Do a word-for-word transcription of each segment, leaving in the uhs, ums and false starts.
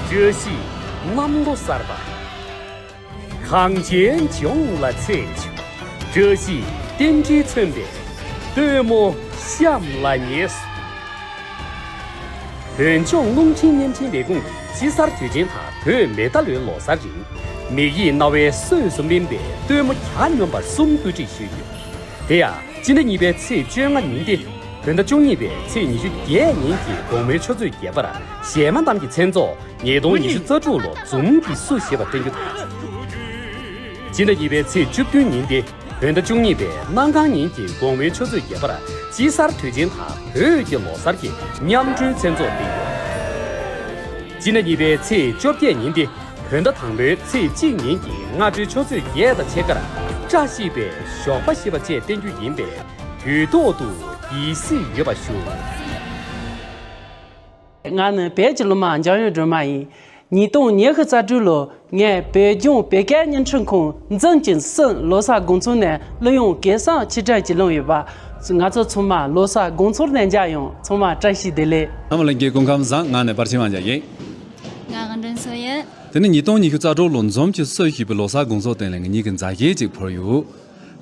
བཀྲ་ཤིས་གནམ་ལོ་གསར་པ། གངས་ཅན་ལྗོངས་ལ་ཚེས་བཅུ། བཀྲ་ཤིས་རྟེན་འབྲེལ་མཚོན་པའི་སྟོན་མོ་གཤམ་ལ་ཉེ་སོང་། བོད་ལྗོངས་རླུང་འཕྲིན་བརྙན་འཕྲིན་ལས་ཁུངས་ཀྱིས་དཔྱིད་གསར་དུས་ཆེན་དང་བོད་མེ་རྟ་ལོའི་ལོ་གསར་རིང་། མིག་ཡིད་རྣ་བའི་གསོས་སུ་སྨིན་པའི་སྟོན་མོ་གྱ་སྙོམས་པ་གསུམ་བཀོད་སྒྲིག་ཞུས་ཡོད། དེ་ཡང་སྤྱི་ཟླ་གཉིས་པའི་ཚེས་བཅོ་ལྔ་ཉིན་ཏེ། བོད་ཟླ་བཅུ་གཉིས་པའི་ཚེས་ཉི་ཤུ་བརྒྱད་ཉིན་གྱི་དགོང་མོའི་ཆུ་ཚོད་བརྒྱད་པར་གཞས་མ་གཏམ་གྱི་མཚན་ཚོགས་ཉིས་སྟོང་ཉི་ཤུ་རྩ་དྲུག་ལོ་འཛུམ་གྱིས་བསུ་ཞེས་པ་བསྟན་རྒྱུ་དང་། སྤྱི་ཟླ་གཉིས་པའི་ཚེས་བཅུ་བདུན་ཉིན་ཏེ། བོད་ཟླ་བཅུ་གཉིས་པའི་གནངས་གང་ཉིན་གྱི་དགོང་མོའི་ཆུ་ཚོད་བརྒྱད་པར་དཔྱིད་གསར་དུས་ཆེན་དང་བོད་ཀྱི་ལོ་གསར་གྱི་མཉམ་སྤྲོའི་མཚན་ཚོགས་སྤེལ་ཡོད། སྤྱི་ཟླ་གཉིས་པའི་ཚེས་བཅོ་བརྒྱད་ཉིན་ཏེ། བོད་ཟླ་དང་པོའི་ཚེས་གཅིག་ཉིན་གྱི་སྔ་དྲོའི་ཆུ་ཚོད་བརྒྱད་དང་ཕྱེད་ཀར་བཀྲ་ཤིས་པའི་ཞོགས་པ་ཞེས་པ་བཅས་བསྟན་རྒྱུ་ཡིན་པས། དུས་ཐོག་ཏུ་དགྱེས་གཟིགས་ཡོད་པ་ཞུ། ང་ནི་བོད་ཀྱི་གླུ་མ་འཇམ་དབྱངས་སྒྲོལ་མ་ཡིན། ཉིས་སྟོང་ཉི་ཤུ་རྩ་དྲུག་ལོ་ངས་བོད་ལྗོངས་བོད་སྐད་བརྙན་འཕྲིན་ཁང་འཛུམ་གྱི་གསུམ་ལོ་གསར་དགོང་ཚོགས་ནས་གླུ་དབྱངས་གོས་གསུམ་ཆེད་སྒྲིག་ཅིག་བླངས་ཡོད་པ། ང་ཚོ་ཚང་མ་ལོ་གསར་དགོང་ཚོགས་ནས་མཇལ་ཡོང་། ཚང་མ་བཀྲ་ཤིས་བདེ་ལེགས། ཨ་མ་ལྷན་རྒྱས་སྐུ་ཁམས་བཟང་། ང་ནས་པར་ཆེན་དབང་རྒྱལ་ཡིན། ང་དབང་སྒྲོན་མཚོ་ཡིན། དེ་ནི་ཉིས་སྟོང་ཉི་ཤུ་རྩ་དྲུག་ལོ་འཛུམ་གྱི་གསོས་ཞུས་པའི་ལོ་གསར་དགོང་ཚོགས་སྟེང་ལ་ང་གཉིས་ཀྱི་མཛའ་གྲོགས་ཅིག་བོར་ཡོད།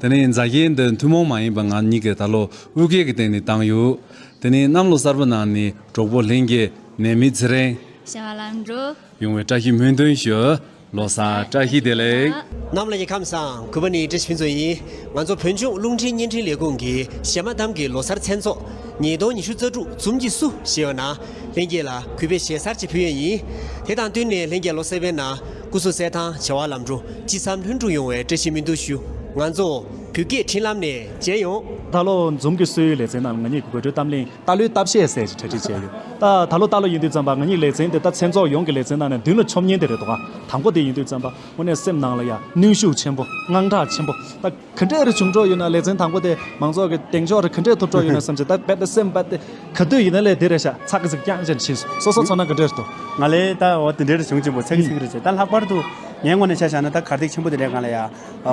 དེ་ནི་མཛའ་གྲོགས་འདི་ཐུན་མོང་མ་ཡིན་པ་ང་གཉིས་ཀྱིས་ད་ལོ་དབུས་སྐད་ཀྱི་སྟེང་ནས་བཏང་ཡོད། དེ་ནི་གནམ་ལོ་གསར་པ་ནང་ནས་གྲོགས་པོ་ལྷན་རྒྱས། ནས་མི་ཚེ་རིང་། བྱ་བ་ལམ་འགྲོ། ཡོང་བའི་བཀྲ་ཤིས་སྨོན་འདུན་ཞུ། ལོ་གསར་བཀྲ་ཤིས་བདེ་ལེགས། གནམ་ལ་ཡི་ཁམས་བཟང་། གུས་པ་ནི་བཀྲ་ཤིས་ཕུན་ཚོགས་ཡིན། ང་ཚོ་བོད་ལྗོངས་རླུང་འཕྲིན་བརྙན་འཕྲིན་ལས་ཁུངས་ཀྱི་གཞས་མ་གཏམ་གྱི་ལོ་གསར་མཚན་ཚོགས་ཉིས་སྟོང་ཉི་ཤུ་རྩ་དྲུག་འཛུམ་གྱིས་བསུ་ཞེས་པ་ནང་ལྷན་རྒྱས་ལ་གུས་པའི་གཞས་གསར་ཅིག་ཕུལ་ཡས་ཡིན། དེ་དང་བསྟུན་ནས་ལྷན་རྒྱས་ལོ་གསར་པའི་ནང་སྐུ་གཟུགས་གསལ་ཐང་བྱ་བ་ལམ་འགྲོ་ཅི་བསམ་ལྷུན་གྲུབ་ཡོང་བའི་བཀྲ་ཤིས་སྨོན་འདུན་ཞུ། ང་ཚོ་བོད་སྐད་འཕྲིན་ལམ་ནས་མཇལ་ཡོང་། ད་ལོ་འཛུམ་གྱིས་བསུ་ཡས་ལེ་ཚན་ནང་ང་གཉིས་ཀྱི་དགོད་བྲོའི་གཏམ་གླེང་རྟ་ལོའི་རྟ་བཤད་ཟེར་ཅིག་གྲ་སྒྲིག་བྱས་ཡོད། ད་ད་ལོ་རྟ་ལོ་ཡིན་དུས་ཙམ་པ་ང་གཉིས་ལེ་ཚན་དེ་ད་མཚན་ཚོགས་ཡོངས་ཀྱི་ལེ་ཚན་ནང་ནས་མདུན་ལ་མཆོང་མཁན་དེ་རེད་འདུག་ག་དང་པོ་དེ་ཡིན་དུས་ཙམ་པ་དངོས་གནས་སེམས་ནང་ལ་ཡ་གནོན་ཤུགས་ཆེན་པོ་དངངས་སྐྲག་ཆེན་པོ། ད་ག་འདྲས་རེ་བྱུང་འགྲོ་ཡོད་ན། ལེ་ཚན་དང་པོ་དེ་མང་ཚོགས་ཀྱི་གདེང་འཇོག་རེ་ག་འདྲས་ཐོབ་འགྲོ་ཡོད་ན་བསམ་བྱས། ད་རྦད་དེ་སེམས་རྦད་དེ་ག་དུས་ཡིན་ན་ལས་དེ་རེད་ཤག་ཚ་གི་ཚིག་རྐྱང་ཅན་ཕྱིན་སོང་། སོ་སོ་ཚོར་སྣང་ག་འདྲས་རེད་འདུག་ང་ལས་ད་འོ་དེ་འདྲས་རེ་བྱུང་ཆེན་པོ་ཚ་གི་ཚིག་རེད་བྱས། ད་ལྷག་པར་དུ་ངའི་ངོས་ནས་ཆ་བཞག་ན་ད་གར་སྟེགས་ཆེན་པོ་དེ་འདྲའི་སྒང་ལ་ཡ་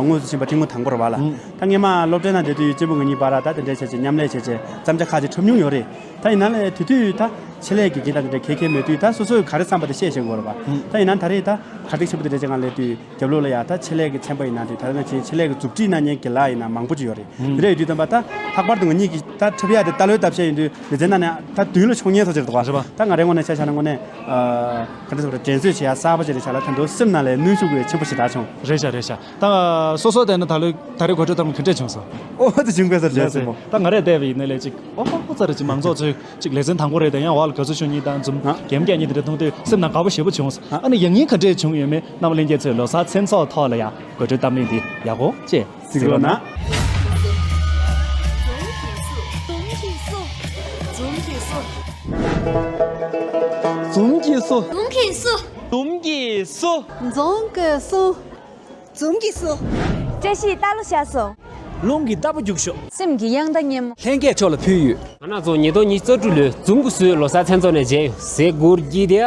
དངོས་སུ་ཕྱིན་པ་ཐེངས་མ་དང་པོ་རེད་བ་ལ། ད་སྔས་མ་སློབ་གྲྭའི་ནང་བསྡད་དུས་གཅེན་པོ་ང་གཉིས་བར་ལ་ད་དེ་འདྲས་བྱས་བྱས་མཉམ་ལས་བྱས་བྱས་བརྩམ་བྱ་ཁག་ཅིག་འཁྲབ་མྱོང་ཡོད་རེད། ད་ཡིན་ན་ལས་དེ་དུས་ད་ཆེད་ལས་ཀྱི་འགན་ད་དེ་འདྲ་གལ་ཆེ་མེད་དུས། ད་སོ་སོས་ག་རེ་བསམ་པ་དེ་བཤད་ཤེས་དགོས་རེད་བ། ད་ཡིན་ན་ད་རེས་ད་གར་སྟེགས་ཆེན་པོ་དེ་འདྲ་ཅིག་སྒང་སླེབས་དུས་རྒྱབ་ལོགས་ལ་ཡ་ད་ཆེད་ལས་ཀྱི་ཚན་པ་ཡིན་ན་འདྲ། ད་ནང་བཞིན་ཆེད་ལས་ཀྱི་མཛུབ་ཁྲིད་གནང་མཁན་གྱི་ལག་ཡིན་ན་མང་པོ་ཅིག་ཡོད་རེད། དེ་འདྲ་ཡོད་དུས་ཙམ་པ་ད་ལྷག་པར་དུ་ང་གཉིས་ཀྱིས་ད་འཁྲབ་ཡ་དེ་རྟ་ལོའི་རྟ་བཤད་ཡིན་དུས་ལེ་ཚན་ནང་ནས་ད་མདུན་ལ་མཆོང་མཁན་ཚོ་ཅིག་རེད་འདུག་ག་རེད་པ། ད་ང་རའི་ངོས་ནས་ཆ་བཞག་ན་དངོས་གནས་ག་འདྲ་ཟེར་དགོས་རེད། དྲན་གསོས་བྱེད་ཡ་གསར་པ་ཅིག་རེད་ཤག་ལ། ད་དུང་སེམས་ནང་ལ་གནོན་ཤུགས་ཅིག་ཆེན་པོ་ཞེ་དྲག་བྱུང་། རེད་ཤག་རེད་ཤག་ད་སོ་སོ་བལྟས་ན་ད་ལོའི་ད་རེས་གོ་སྒྲིག་གཏོང་གི་ག་འདྲས་བྱུང་སོང་། ཨོ་ད་བྱུང་དགོས་ས་རེད་ཟེར་མོ། ད་ང་རས་བལྟས་པ་ཡིན་ན་ལས་ཅིག་ཨོ་ཧོ་ཧོ་ཙ་རེ་ཅིག་མང་ཚོགས་ཚོས་ཅིག་ལེ་ཚན་དང་པོ་རེད་དེ། ཡང་འོག་ལ་དགའ་བསུ་ཞུ་མཁན་དང་འཛུམ་ཨ། རྒྱན་རྒྱག་མཁན་དེ་འདྲ་མཐོང་དུས་སེམས་ནང་དགའ་པོ་ཞེ་པོ་བྱུང་སོང་། ཨ་ནི་ཡང་སྙིང་ག་འདྲས་བྱུང་ཡོད་མེད་རྣམ་པ་ལྷན་རྒྱས་ཚོས་ལོ་གསར་མཚན་ཚོགས་ཐོག་ལ་ཡ་གོ་སྒྲིག་གཏམ་གླེང་འདི་ཡག་པོ་བྱས་གཟིགས་རོགས་གནང་། འཛུམ་གྱིས་བསུ། འཛུམ་གྱིས་བསུ། འཛུམ་གྱིས་བསུ། འཛུམ་གྱིས་བསུ། འཛུམ་གྱིས་བསུ། བཀྲ་ཤིས་རྟ་ལོ་ཤར་སོང་། རླུང་གི་རྟ་ཕོ་རྒྱུགས་ཤོག་སེམས་ཀྱི་དབྱངས་རྟ་སྙན་མོ། ལྷན་རྒྱས་མཆོག་ལ་ཕུལ་ཡོད། ང་རང་ཚོ་ཉིས་སྟོང་ཉི་ཤུ་རྩ་དྲུག་ལོའི་འཛུམ་གྱིས་བསུའི་ལོ་གསར་མཚན་ཚོགས་ནས་མཇལ་ཡོང་ཟེར་སྒུར་གྱི་དེ།